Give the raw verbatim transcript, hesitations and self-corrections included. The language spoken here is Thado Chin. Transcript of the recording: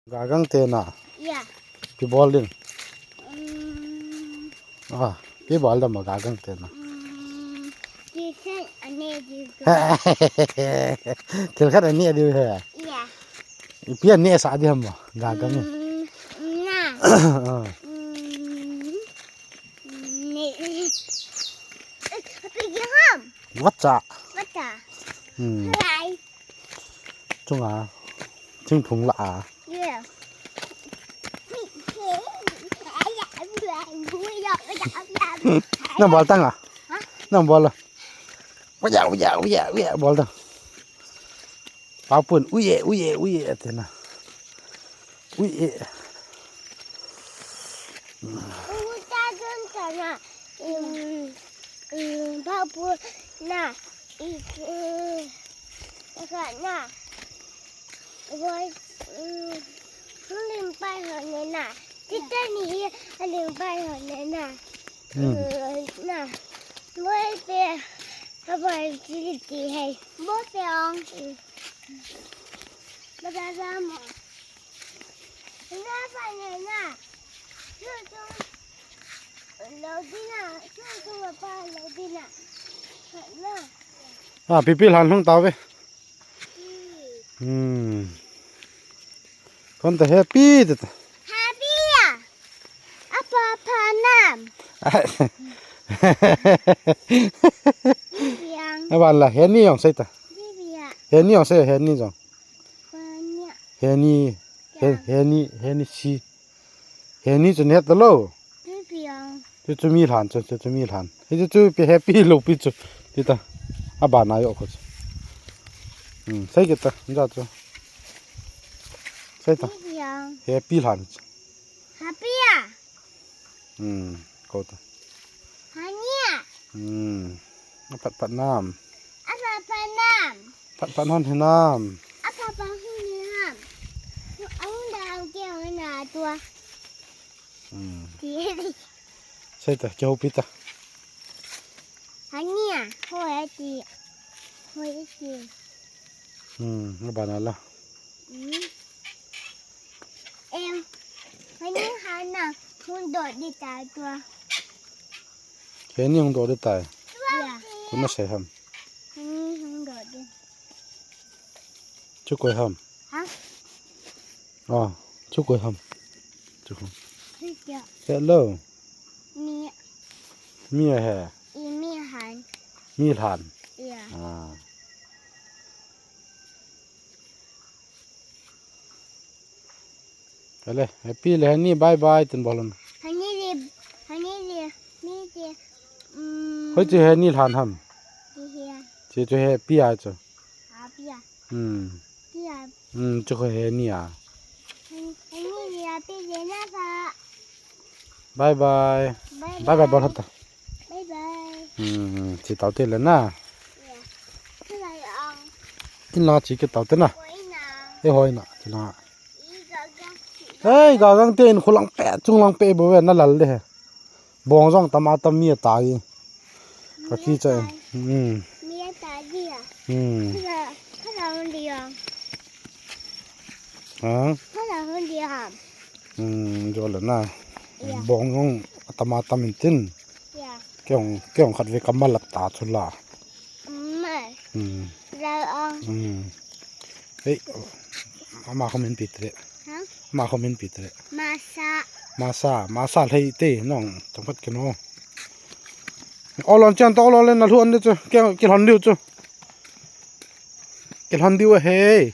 Gagang te na. Ya. Pi bol ding. Um, Ah, pi bol dam gagang te na. Um, ki sen ane di. Thil khat ane di he. Ya. Pi ane sa di ham gagang. Um, na. Ah. Um, ne. Pi ham. What's up? What's up? Hmm. Lai. Chunga. Thingphung lah a. Yeah. Nang bol tang a? Ha? Nang bol a. Uya, uya, uya, uya, bol tang. Papun, uye, uye, uye, tina. Uye. Uta dun tana. Um, um, papun na. Ika na. Wai, um, limpai ho ne na. Tita ni hi limpai ho ne na. Hmm. Um, na. Wai pe. Abai ti ti hai. Mo pe ong. Ba ba ba mo. Na ba ne na. Chu chu. Lo di na. Chu chu ba ba lo di na. Na. Ah, pipi lhan hung tau ve. Hmm. Kon ta happy ta. Happy ya. Apa pa nam. Yang. Aban la heni jong sei ta. Bibi ya. Heni jong sei heni jong. Panya. Heni. He, heni, heni si. Heni chu net lo. Bibi yang. Chu chu mi lhan chu, chu chu mi lhan. Hi chu chu pi happy lo pi chu. Ti ta. Aban a yo ko chu. Hmm, sei ke ta. Ja chu. Sei ta. Bibi yang. Happy lhan chu. Happy ya. Hmm, ko ta. Hania. Hmm. Aphat phat nam. Aphat phat nam. Phat phat hon hinam. Aphat phat hon hinam. Ang dang ke ang na tua. Hmm. Ti. Sei ta, ke hopi ta. Hania. Hoi ti. Hoi ti. Hmm, abana la. Hmm. Em, heni hana hung do di tai tua. Heni hung do di tai. Ya. Tuna sei ham. Heni hung do di. Chu koi ham. Ha? Ah, chu koi ham. Chu koi. Chu koi. Hello. Mi. Mi a he. I mi han. Mi lhan. Ya. Ah. Kale, happy le hani bye bye tin bolon. Hani le, hani le, mi le, um, hoi chu hani lhan ham. Ti hia. Chu chu happy a chu. Happy a. Hmm. Ti a. Hmm, chu ko hani a. Hani, hani le, happy le na pa. Bye bye. Bye bye bye bye bye. Bye bye. Hmm, chi tau te le na. Yeah. Chi lai ang. In la chi ke tau te na. Hoi na. E hoi na, chi la. I ga ga. Ei, gagang te in khulang pe, chung lang pe bo ve na lal de he. Bong jong tama tam mi ta i. Ka ki cha. Hmm. Mi ta di a. Hmm. Khala, khala hon di ang. Ha? Khala hon di ham. Hmm, jo le na. Ya. Bong jong tama tam in tin. Ya. Kei jong, kei jong khat ve ka mal ta chu la. Mai. Hmm. La ang. Hmm. Hei, ama kho min pi tre. Ha? Ama kho min pi tre. Masa. Masa, masa lhei te nong, chang khat ke no. Olon chan to olon le na lhuan de chu, ke, ke lhon diu chu. Ke lhon diu he.